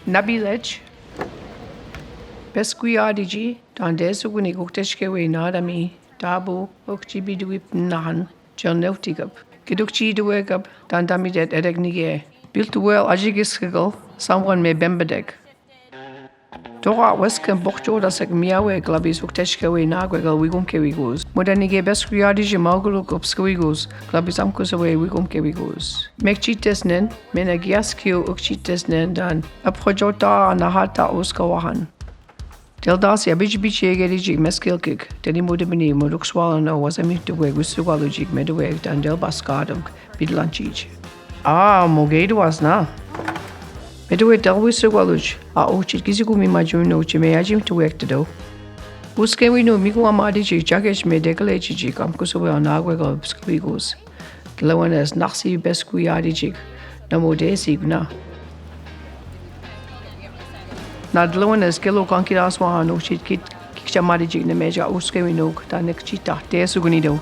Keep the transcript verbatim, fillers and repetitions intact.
Nabilet, peskuyaadiji, tandesuguni kukteske we nadami, tabu, uktibiduip nahan, cherneuticup, kiduktiduekup, tandamidet ereknige, biltuel ajigiskikal, samwan me bembedek. Toka wesken bokcho dasek miawe, klabis ukteske we nakwekal wikumke wikus. Mudanige peskuyaadiji mauguluk upske wikus, klabis amkuse we wikumke wikus. Mekchitesnen, menagiaskiu ukchitesnen dan, apkojota nahata uska wahan. Tildasi abijibijiegedijik meskilkik, teni mudimini muduk swalano wasamituwe wisugalujik meduwe dan dilbaskaduk bidlanchij. A, mugeiduas na. Meduwe dal wisugaluj, a uchit kizikumi majunu uchi me ajimtuwek tado. Uskewinu miku amadijik jakej me dekalejijik amkusuwe nakwekal upske wikus. Dlawanas naksi peskuyaadijik, namudesik na. Na dlawanas kelo kankilaswahan uchit kit kikchamadijik nameja uskewinuk, ta nekchita, tesugunido.